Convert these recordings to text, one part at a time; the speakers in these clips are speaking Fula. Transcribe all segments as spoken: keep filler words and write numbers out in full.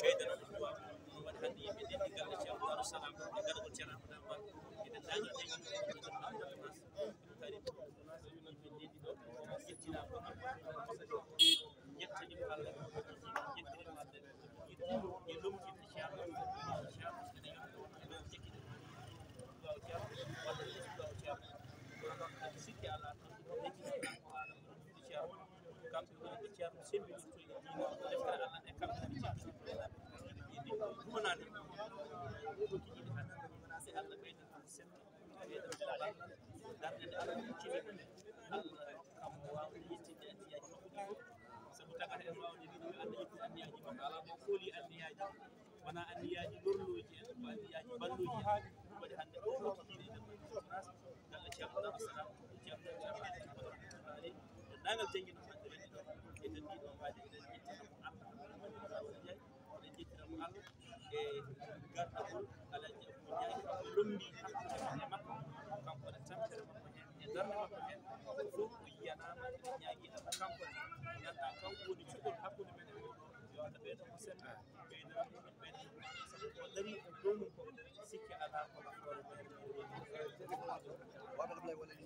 Ɓeydana ɗum duwaaw. Ɗum waɗi hannde yimɓe ndenndi galle Ceerno Daaru Salaam e garagol Ceerno Amadou Ba e denndaangal leydi ndi, Abdoul Abbas Karim. Yimɓe ndenndi ɗo, yettinaa ko, yettani ko Allah, yettini ko Allah. E lomtinde Ceerno, Ceerno ene yewta ɗo, jekkiɗen duwaaw Ceerno, walla ɓe duwaaw Ceerno. Kono noon, kadi sikki alaa tan, ko Ceerno. Kamɓe woni ko Ceerno semmbinirto e diine, deftere Allah nde, kamɓe woni Ceerno. Ɗumanani ko kiɗiɗi tan, si Allah ɓeydan ɗum sella, ɓeydan ɗum balla, darnde nde Allah tini, Allah kam o waawa yettinde anniyaaji makko ɗi fof. Sabu tagata en waawde wiide yo Allah yettin anniyaaji makko, alaa mo kooli anniyaaji. Wonaa anniyaaji lorlooji en, ko anniyaaji ballooji en. Ɗum waɗi hannde o kikiiɗe e nder majji sohnaas, galle Ceerno Daaru Salaam, Ceerno Ceerno Aali, denndaangal janngi no mbaɗɗe woni ɗo, e denndiiɗo mbaadi, eɗen ƴettira mo Allah, Amadou Amadou Ndiaye, eɗen ƴettira mo Allah, e gardagol Alaaji Abou Ndiaye, kanko lombii hakkunde men e makko, kanko e tampere makko heen, e darnde makko heen, fof o yiyanaama, eɗen ñaagii Allah kanko ne, ngannduɗaa kanko woni cuɓol hakkunde men e oo ɗoo, yo Allah ɓeydo mo sella. Ɓeydanaa ɗum en ɓeydanaa ɗum en, sabu ko darii e dow mum ko, sikke alaa, ko nafoore mayre mayre. Waɗa ɗum lay wala ni,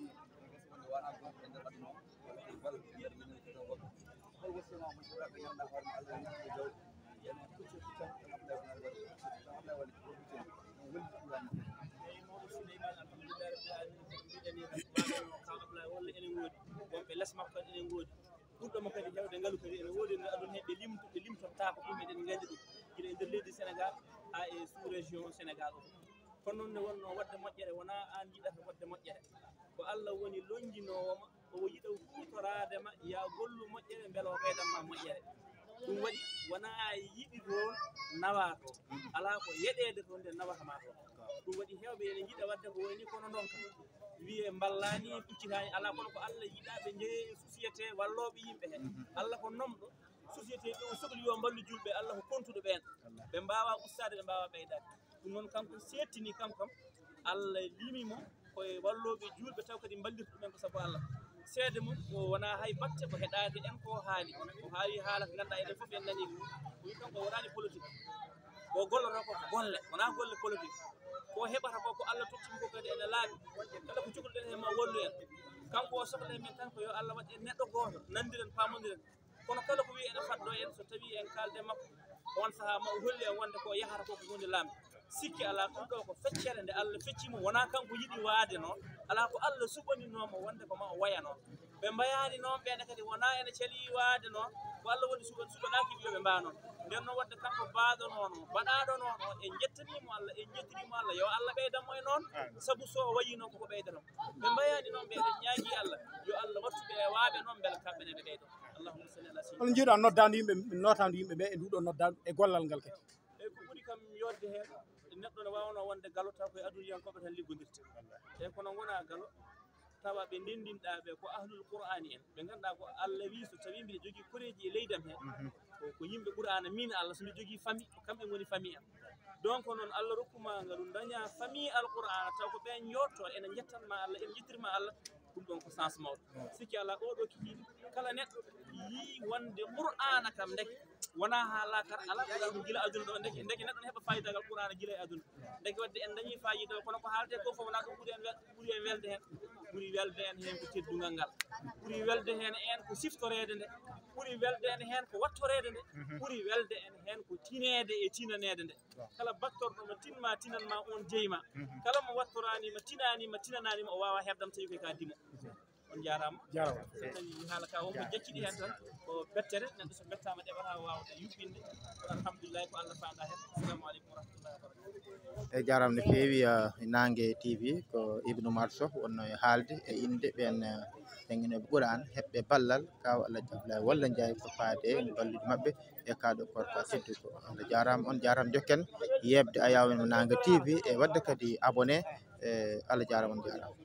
wonde wona goto e nder aduna o, wala ko bal nder min ko goto. Hol wasiyama mo sukaɓe ganduɗa hoore ma Allah ni ko jaw. Yana kucce kucce ko Abdoulaye wala wala ko kucce wala ko wala. Eyi, mawɗo Souleymane, alhamdulillahi rabbil alamin, ko mbiɗen ni tan, waɗa no Kaw Abdoulaye walla enen ngoodi, wonɓe les makko en enen ngoodi. Ɓurɗo mo kadi heewde ngalu kadi ene woodi e nder aduna he, ɓe lim-, ɓe limtottaako ɗum, eɗen nganndi ɗum, gila e nder leydi Sénégal haa e sous région Sénégal o. Kono noon ne wonnoo waɗde moƴƴere, wonaa aan yiɗata waɗde moƴƴere. Ko Allah woni lonnjinoowo ma, o yiɗa huutoraade ma, yo a gollu moƴƴere, mbela o ɓeydan ma moƴƴere. Ɗum waɗi, wonaa yiɗi toon nawaa toon. Alaa ko yeɗeede toon nde nawata ma toon. Ɗum waɗi heewɓe ene njiɗa waɗde ko wayi ni kono ndonka. Wiyee mballaani, kuccitaani, alaa, kono ko Allah yiɗaa ɓe njeyee e société wallooɓe yimɓe heen. Allah ko nomɗo, société ɓe o sokli yo mballu julɓe, Allah ko kontuɗo ɓeen. Ɓe mbaawaa ustaade, ɓe mbaawaa ɓeydaade. Ɗum noon kanko seettini kam kam, Allah limi mo ko e wallooɓe juulɓe taw kadi mballirta ɗumen ko sabu Allah. Seede mum o wonaa hay batte ko heɗaade en ko haali. O haali haala ko ngannduɗaa enen fof en nanii ɗum. O wi kanko o waɗaani politique. Ko gollotoo ko ko golle, wonaa golle politique. Ko heɓata ko, ko Allah tottimo ko kadi ene laaɓi. Kala ko cukalɗen heen ma wallu en. Kanko o sohla e men tan ko yo Allah waɗ en neɗɗo gooto, nanndiren, paamondiren. Kono kala ko wiyi ene faddo en, so tawi en kaalde makko, on sahaa ma o hollu en wonde ko yahata ko ko huunde laamde. Sikke alaa, ɗum ɗo ko feccere nde Allah fecci mo, wonaa kanko yiɗi waade noon, alaa, ko Allah suɓaninoo mo wonde ko ma o waya noon. Ɓe mbayaani noon, ɓeene kadi wonaa ene calii waade noon, ko Allah woni suɓan-, suɓanaaki ɓe yo ɓe mbaa noon. Nden noon waɗde kanko baaɗo noon o, baɗaaɗo noon o, en njettanii mo Allah, en njettirii mo Allah, yo Allah ɓeydan mo e noon, sabu so o wayii noon koko ɓeydata mo. Ɓe mbayaani noon, ɓe eɗen ñaagii Allah, yo Allah wattu ɓe e waaɓe noon, mbela kamɓe ne ɓe ɓeydo. Allahumma salli ala sayyidina. Hol njiiɗa noddaandu yimɓe, nootaandu yimɓe ɓe e nduɗo noddaandu e gollal ngal kadi? Eyi, ko ɓuri kam yodde heen, neɗɗo ne waawnoo wonde galo taw ko e aduniyankooɓe tan liggondirte. Eyi, kono ngonaa galo, tawa ɓe ndenndinɗaa ɓe ko ahlul Qur'aani en, ɓe ngannduɗaa ko Allah wii, so tawii mbiɗa jogii koreeji e leydi am heen, ko, ko yimɓe Qur'aana, miin Allah, so mbiɗa jogii famille, ko kamɓe ngoni famille am. Donc noon, Allah rokku ma ngalu, dañaa famille Al Qur'aana, taw ko ɓeen yotto, ene njettan ma Allah, ene njettir ma Allah, ɗum ɗoon ko sens mawɗo. Sikki alaa, oo ɗoo kikiiɗe, kala neɗɗo yii wonde Qur'aana kam ndeke, wonaa haa laakara, alaa ko ɗum gila aduna ɗo, ndeke, ndeke neɗɗo ne heɓa faayidagal Qur'aana gila e aduna. Ndeke waɗde en dañii faayiida o, kono ko haaletee ko fof wonaa ɗum ɓuri en wel-, ɓuri en welde heen. Ɓuri welde en heen ko teddungal ngal. Ɓuri welde heen en ko siftoreede nde. Ɓuri welde en heen ko wattoreede nde. Ɓuri welde en heen ko tineede e tinaneede nde. Kala battorɗo ma tin ma, tinan ma, oon jeyi ma. Kala mo wattoraani ma, tinaani ma, tinanaani ma, o waawaa heɓde ma tawi koy ka dimo. On njaaraama. Jaaraama. So tawii haala ka won ko jacciɗi heen tan, ko bettere, neɗɗo so bettaama ɗeɓata waawde yuɓɓinde. Kono alhamdulillahi ko Allah faandaa heen. Assalamu aleykum wa rahmatullahi wa barakatuh. E jaaraama no feewi, ah, Naange T V, ko Ibnu Umar Sow wonnoo e haalde e innde ɓeen, ah, jannginooɓe Qur'aan, heɓɓe ballal, Kaaw Alhaji Abdoulaye Walla Ndiaye, ko faade e balluɗi maɓɓe e kaa ɗoo koorka tedduko. Allah jaaraama, on jaaraama, njokken yeeɓde ayaawo men mo Naange T V e waɗde kadi abonné. E Allah jaaraama, on jaaraama.